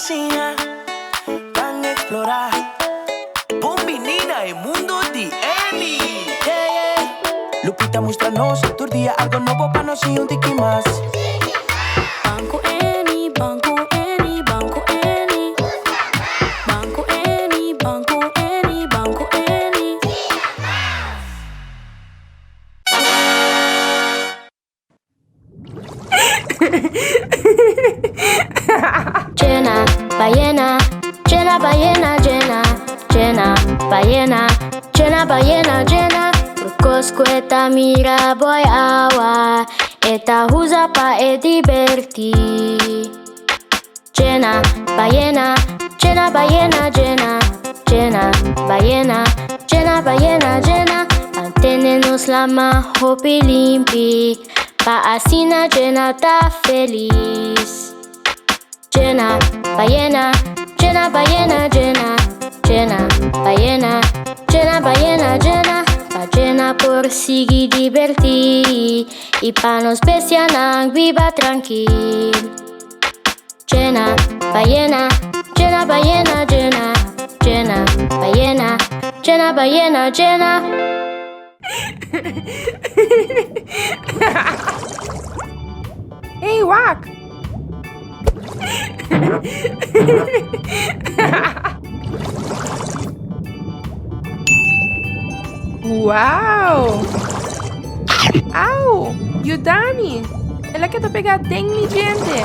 siña, ban explora. Bon bini na e mundo di Annie. Yeah, yeah. Lupita mustra nos tur dia algo nobo pa nos siña un tiki mas. Ban ku Annie, ban ku Annie, ban ku Annie. Ban ku Annie, ban ku Annie, ban ku Annie. Jena, bayena, jena, bayena, jena, jena, bayena, jena, bayena, jena. Tur kos ku e ta mira boy awa, e ta usa pa e divertí. Jena, bayena, jena, bayena, jena, jena, bayena, jena, bayena, jena. Mantene nos lama hopi limpi, pa asina Jena ta felis. Jena, bayena, jena, bayena, jena, jena, bayena, jena, bayena, jena. Pa Jena por sigui divertí i pa nos bestianan biba trankil. Jena, bayena, jena, bayena, jena, jena, bayena, jena, bayena, jena. Hey, wak! Wow! Au! Yuda mi! El a keda pegá den mi djente!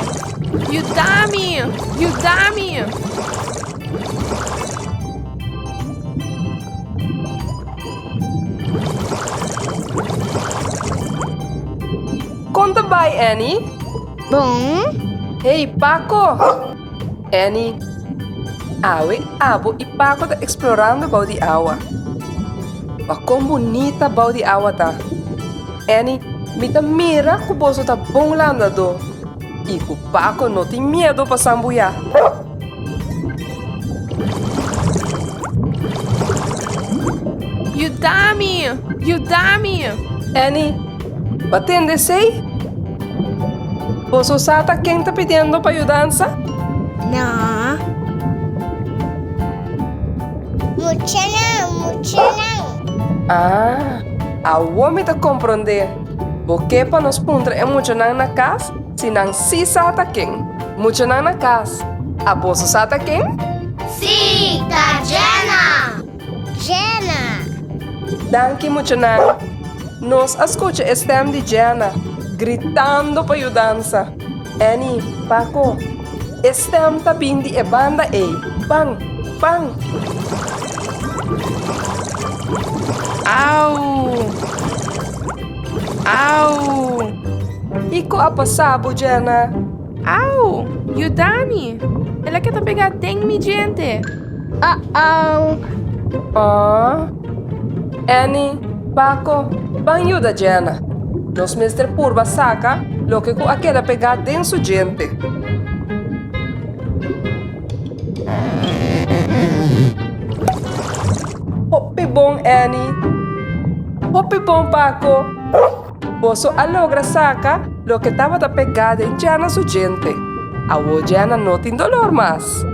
Yuda mi! Yuda mi! Kon ta bai, Annie? Bon. Hey, Paco! Annie, awe abo i Paco ta eksplorando bou di awa. Wak kon bunita bou di awa ta. Annie, mi ta mira ku boso ta bon landadó i ku Paco no tin miedu pa sambuyá. Yuda mi! Yuda mi! Annie, bo a tende esei? Boso sa ta ken ta pidiendo pa yudansa? No. Muchanan, muchanan. Ah, awor mi ta komprondé. Bo ke pa nos puntra e muchanan na kas si nan sí sa ta ken. Muchanan na kas, a boso sa ta ken? Sí, ta Jenna! Jenna! Danki muchanan. Nos a skucha e stèm di Jenna gritando pa yudansa. Annie, Paco, e stèm ta bin di e banda ei. Ban, ban! Au! Au! Kiko a pasa bo, Jenna? Au! Yuda mi! El a keda pegá den mi djente! Uh-oh! Aww. Annie, Paco, ban yuda Jenna. Nos mester purba saka loke ku a keda pegá den su djente. Hopi bon, Annie! Hopi bon, Paco! Boso a logra saka loke tabata pegá den Jenna su djente. Awor Jenna no tin dolor mas.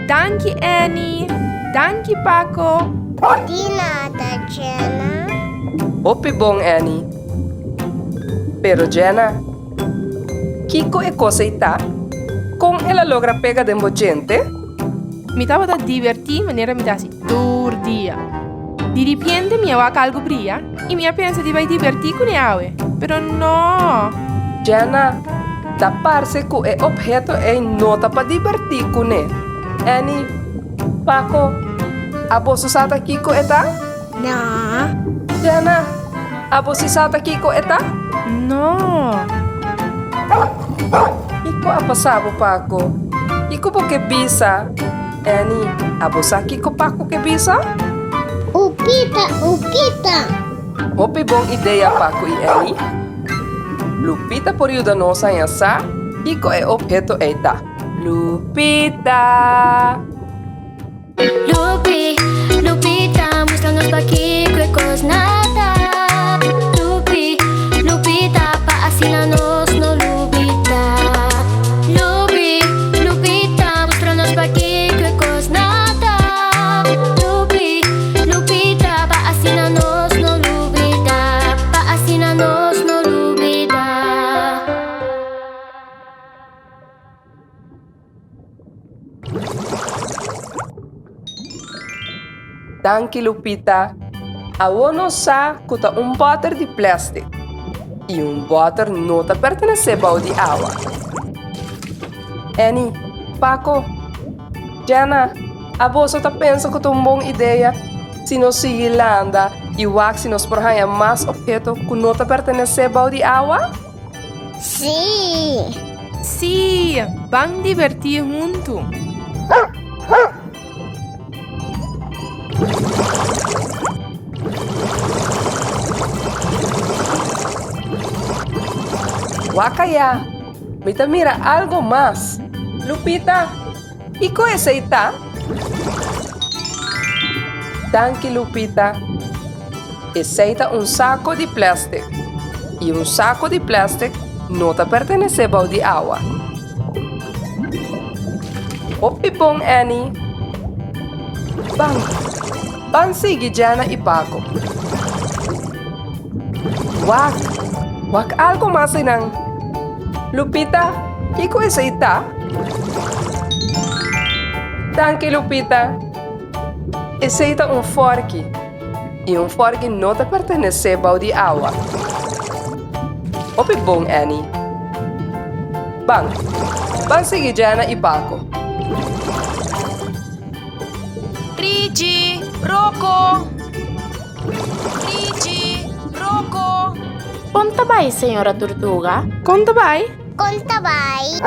Danki, Annie! Danki, Paco! Di nada, Jenna. Hopi bon, Annie. Pero Jenna, kiko e kos ei ta? Kon el a logra pega den bo djente? Mi tabata divertí manera mi ta hasi tur dia. Di ripiente mi a wak algu bria i mi a pensa di bai divertí kuné awe, pero no! Jenna, Ta parse ku e opheto ei no ta pa divertí kuné. Annie, Paco, a boso sa ta kiko e ta? No. Jenna, Abo si sa ta kiko e ta? No. Kiko a pasa bo, Paco? Kiko bo ke bisa? Annie, abo sa kiko Paco ke bisa? Lupita, Lupita! Hopi bon idea, Paco i Annie. Lupita por yuda nos haña sa kiko e obheto ei ta. Lupita! Lupi, Lupita, mustra nos pakiko e kos na ta. Lupi, Lupita, pa asina nos no lubida. Lupi, Lupita, mustra nos. Danki Lupita. Awor nos sa ku ta un bòter di plèstik i un bòter no ta pertenesé bou di awa. Annie, Paco, Jenna, aboso ta pensa ku ta un bon idea si nos sigui landa i wak si nos por haña mas opheto ku no ta pertenesé bou di awa? Sí! Sí! Ban divertí huntu! Wak aya! Mi ta mira algo mas! Lupita, kiko esei ta? Danki, Lupita. Esei ta un sako di plèstik. I un sako di plèstik no ta pertenesé bou di awa. Hopi bon, Annie. Ban, ban sigui Jenna i Paco. Wak, wak algo mas einan. Lupita, kiko esei ta? Danki, Lupita. Esei ta un fòrki. I un fòrki no ta pertenesé bou di awa. Hopi bon, Annie. Ban, ban sigui Jenna i Paco. Richie, Rocco! Richie, Rocco! Kon ta bai, señora Turtuga? Kon ta bai? Kon ta bai?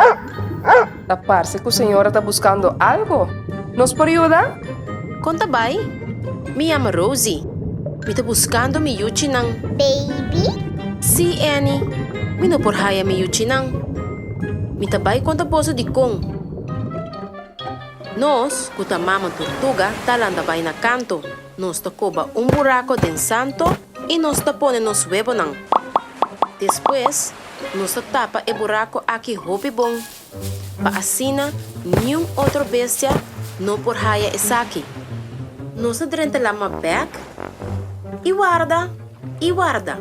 Ta parse ku señora ta buskando algo. Nos por yuda? Kon ta bai? Mi yama Rosie. Mi ta buskando mi yuchinan. Baby? Sí, Annie. Mi no por haya mi yuchinan. Mi ta bai konta boso dikon. Nos, ku ta mama turtuga, ta landa bai na kanto. Nos ta koba un burako den santo i nos ta pone nos webonan. Despues, nos ta tapa e burako aki hopi bon, pa asina niun otro bestia no por haya esaki. Nos ta drenta lama bek i warda i warda.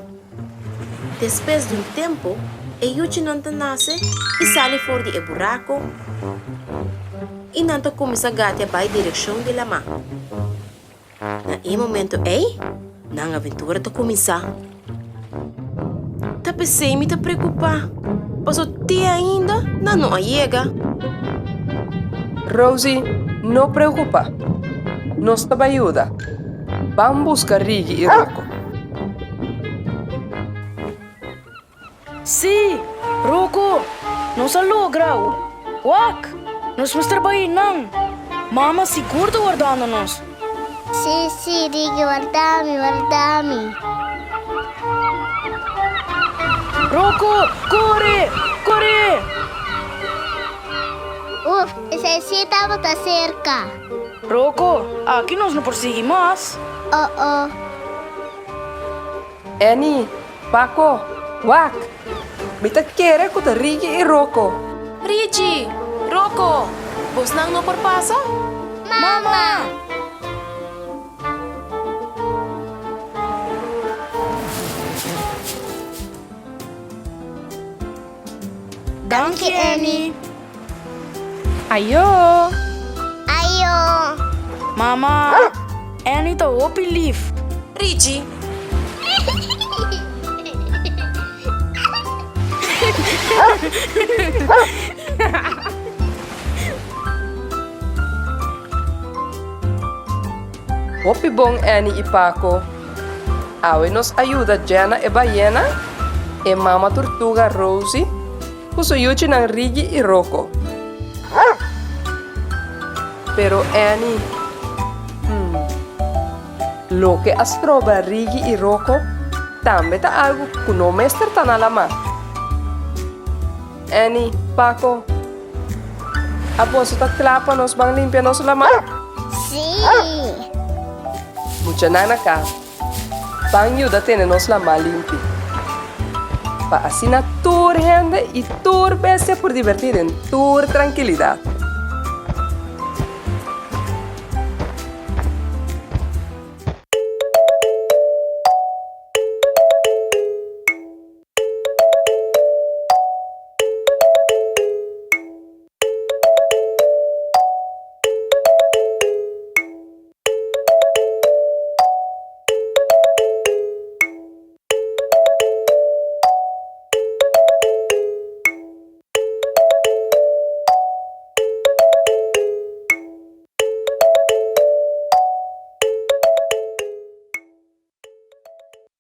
Despues di un tempu, e yuchinan ta nase i sali for di e burako i nan ta kuminsá gatia bai direkshon di lama. Na e momento ei, nan aventura ta kuminsá. Ta p'esei mi ta preokupá, paso te ainda nan no a yega. Rosie, no preokupá. Nos ta bai yuda. Ban buska Rigi i Rocco. Sí, Rocco, nos a logra! Wak, nos mester bai einan. Mama sigur ta wardando nos. Sí, sí, Rigi, warda mi, warda mi. Rocco, kore, kore! Uf, esei sí tabata serka. Rocco, aki nos no por sigui mas. Oh, oh. Annie, Paco, wak! Mi ta kere ku ta Rigi i Rocco. Rigi, Rocco, bosnan no por pasa? Mama! Danki, Annie. Ayo! Ayo! Mama, Annie ta hopi lif. Richie! Hopi bon Annie i Paco. Awe nos a yuda Jenna e bayena, e mama turtuga Rosie, ku su yuchinan Rigi i Rocco. Pero Annie, hmm, loke a stroba Rigi i Rocco tambe ta algu ku no mester ta na lamá. Annie, Paco, a boso ta kla pa nos ban limpia nos lamá? Sí! Muchanan na kas, ban yuda tene nos lamá limpi, pa asina tur hende i tur bestia por divertí den tur trankilidat.